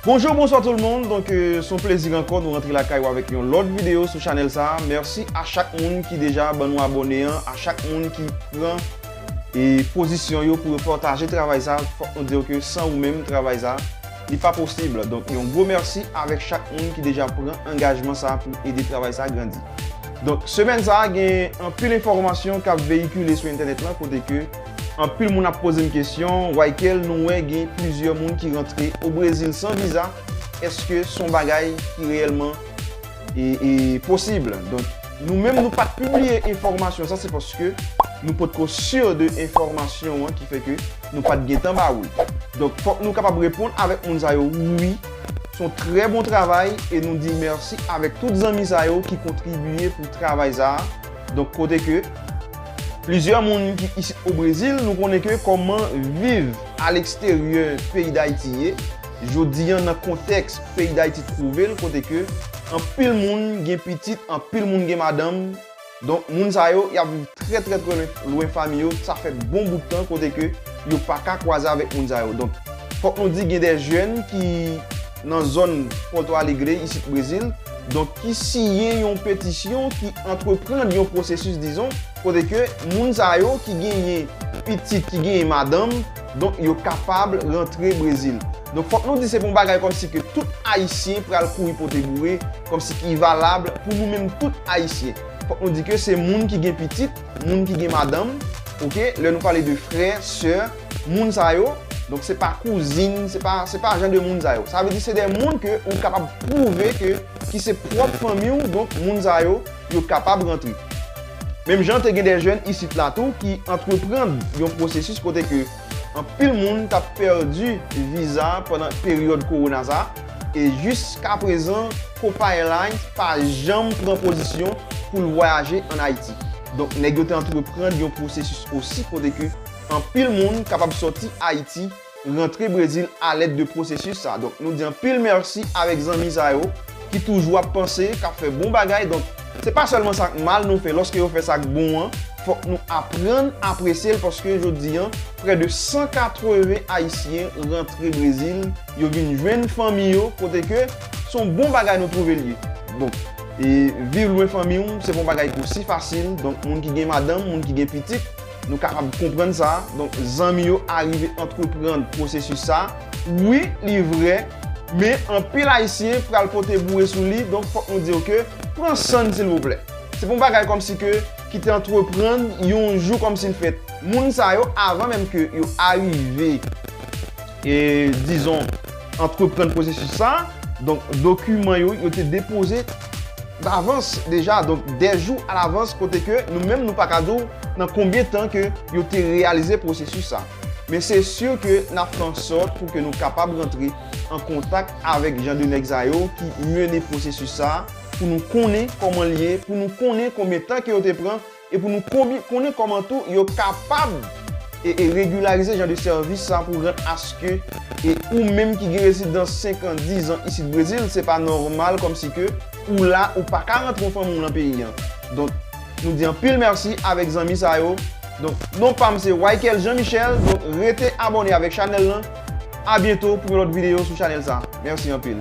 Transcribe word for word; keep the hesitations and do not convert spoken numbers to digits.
Bonjou, bonswa tout le monde. Donk, euh, se yon plezi ankò nou rantre lakay ou avèk yon lòt videyo sou chanèl sa. Mèsi a chak moun ki deja ban nou abòne an, a chak moun ki pran e pozisyon yo pou yo pataje travay sa. Fòk nou di ke san ou menm, travay sa, li pa posib. Donk, yon gwo mèsi avèk chak moun ki deja pran angajman sa pou ede travay sa grandi. Donk, semèn sa, gen anpil enfòmasyon k ap veyikile sou entènèt lan, kote ke anpil moun ap poze m kesyon, Wyckel, nou wè gen plizyè moun ki rantre o Brezil san viza, èske se yon bagay ki reyèlman e, e posib? Donk, nou menm, nou pa t pibliye enfòmasyon sa, se paske nou potko si de enfòmasyon an ki fè ke nou pa t gentan ba ou l. Donk, fòk nou kapab reponn avèk moun sa yo, wi, se yon trè bon travay e nou di mèsi avèk tout zanmi sa yo ki kontribiye pou travay sa. Donk, kote ke plizyè moun ki isit o Brezil, nou konnen ke kòman viv aleksteryè peyi Dayiti ye. Jodi a, nan kontèks peyi Dayiti twouve l, kote ke anpil moun gen pitit, anpil moun gen madanm. Donk, moun sa yo, y ap viv trè, trè, trè lwen, lwen fanmi yo. Sa fè bon bout tan kote ke yo pa ka kwaze avèk moun sa yo. Donk, fòk nou di gen de jèn ki nan zòn Porto Alegre, isit Brezil, donk, ki siyen yon petisyon, ki antreprann yon pwosesis, dizon, kote ke moun sa yo ki genyen pitit, ki genyen madanm, donk, yo kapab rantre Brezil. Donk, fòk nou di se pa yon bagay kòmsi ke tout Ayisyen pral kouri pote boure, kòmsi ki valab pou nou menm tout Ayisyen. Fòk nou di ke se moun ki gen pitit, moun ki gen madanm, oke? Lè nou pale de frè, sè, moun sa yo, donk, se pa kouzin, se pa, se pa jan de moun sa yo. Sa vle di se de moun ke ou kapab pwouve ke, ki se pwòp fanmi w, donk, moun sa yo, yo kapab rantre. Menm jan te gen de jèn isit la tou ki antreprann yon pwosesis kote ke anpil moun t ap pèdi viza pandan peryòd kowona sa, e jiskaprezan, Copa Airlines pa janm pran pozisyon pou l vwayaje ann Ayiti. Donk, nèg yo te antreprann yon pwosesis osi kote ke anpil moun kapab sòti Ayiti, rantre Brezil alèd de pwosesis sa. Donk, nou di anpil mèsi avèk zanmi sa yo ki toujou ap panse, k ap fè bon bagay. Donk, se pa sèlman sa k mal nou fè, lòske yo fè sa k bon an, fòk nou aprann apresye l, paske jodi a, prè de san katreven Ayisyen rantre Brezil, yo vin jwenn fanmi yo, kote ke se yon bon bagay nou twouve l ye. Donk, e viv lwen fanmi w, se pa yon bagay ki osi fasil. Donk, moun ki gen madanm, moun ki gen pitit, nou kapab konprann sa. Donk, zanmi yo arive antreprann pwosesis sa. Wi, li vrè, men anpil Ayisyen pral pote boure sou li, donk fòk nou di yo ke pran san n, silvouplè. Se pa yon bagay kòmsi ke ki te antreprann yon jou kòmsi l fèt. Moun sa yo, avan menm ke yo arive, e, dizon, antreprann pwosesis sa, donk, dokiman yo, yo te depoze davans deja, donk, de jou alavans, kote ke nou menm nou pa ka di w nan konbyen tan ke yo te reyalize pwosesis sa. Men se si ke n ap fè ansòt pou ke nou kapab rantre an kontak avèk jan de nèg sa yo ki mennen pwosesis sa, pou nou konnen kòman l ye, pou nou konnen konbyen tan ke yo te pran, e pou nou konbi-, konnen kòman tou yo kapab e, e regilarize jan de sèvis sa pou rann aske e ou menm ki gen rezidans senk an, diz an isit Brezil, se pa nòmal kòmsi ke ou la, ou pa ka rantre yon fanmi w nan peyi an. Donk, nou di anpil mèsi avèk zanmi sa yo. Donk, non pa m se Wyckel Jean Michel. Donk, rete abòne avèk chanèl lan. A byento pou yon lòt videyo sou chanèl sa. Mèsi anpil.